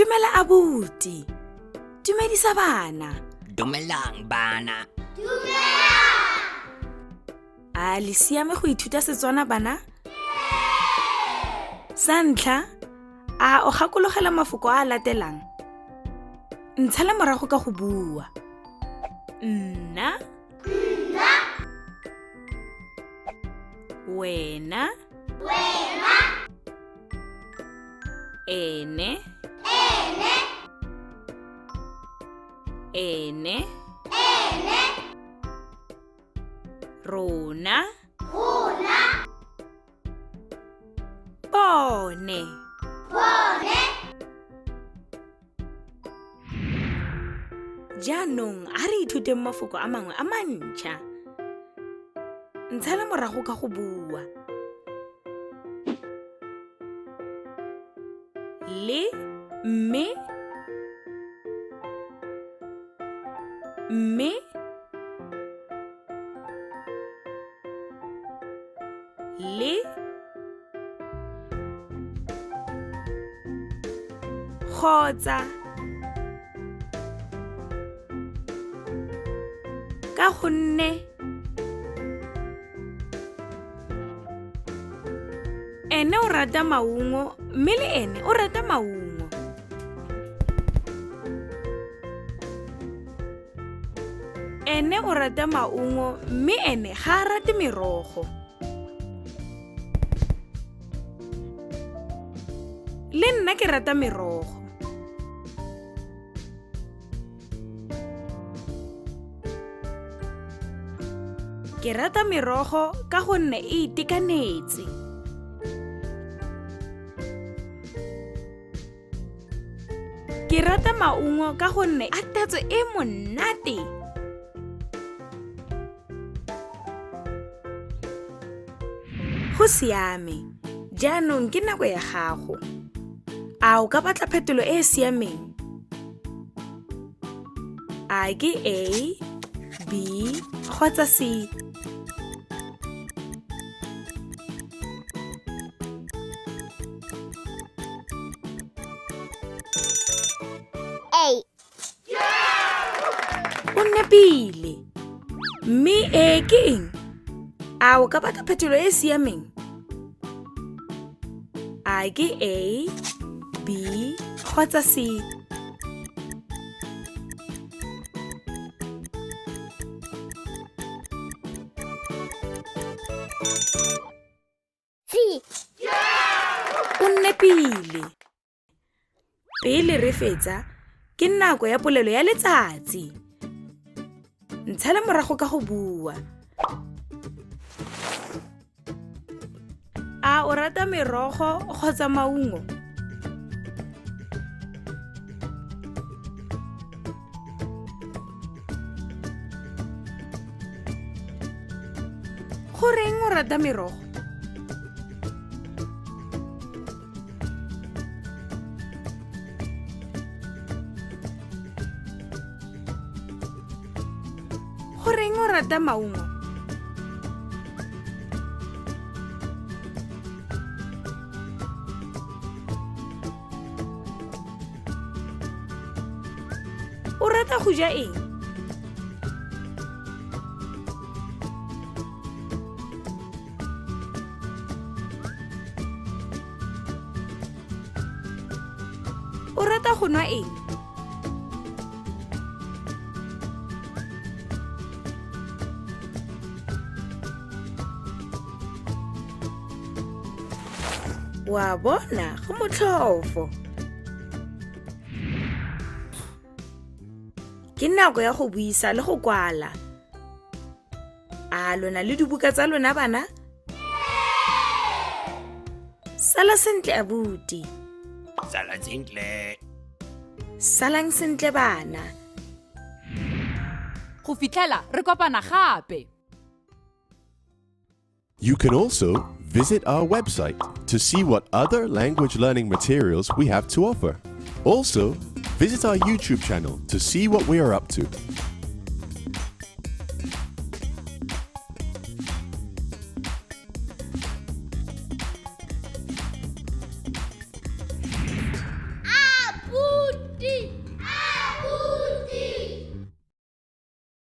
Dumela abuti. Dumedisa bana. Dumelang bana. A le siame go ithuta Setswana bana? Sa ntlha, a o gakologela mafoko a a latelang? Ntshale morago ka go bua. Nna. Nna. Wena. Wena. Ene. Ene. Ene. Ene. Rona. Rona. Bone. Bone. Jaanong a re ithuteng mafoko a mangwe a mantšha. Ntshale morago ka go bua. Le mme mme le kgotsa ka gonne ene o rata maungo mme le ene o rata maungo. Ene o rata maungo mme ene ga a rate merogo. Le nna ke rata merogo. Ke rata merogo ka gonne e itekanetse. Ke rata maungo ka gonne a tatso e monate. Go siame, jaanong ke nako ya gago. A o ka batla phetolo e e siameng? A ke A, B kgotsa C? A. O nepile. Mme e ke eng? A o ka batla phetolo e e siameng? A ke A, B kgotsa C? C. O nepile. Pele re fetsa, ke nako ya polelo ya letsatsi. Ntshale morago ka go bua. A o rata merogo kgotsa maungo? Goreng o rata merogo? Goreng o rata maungo? O rata go ja eng? O rata go nwa eng? Wa bona, go motlhofo. Ke nako ya go buisa le go kwala. A lona le dibuka tsa lona bana? Sala sentle abuti. Sala sentle. Salang sentle bana. Go fitlhela re kopana gape. You can also visit our website to see what other language learning materials we have to offer. Also, visit our YouTube channel to see what we are up to.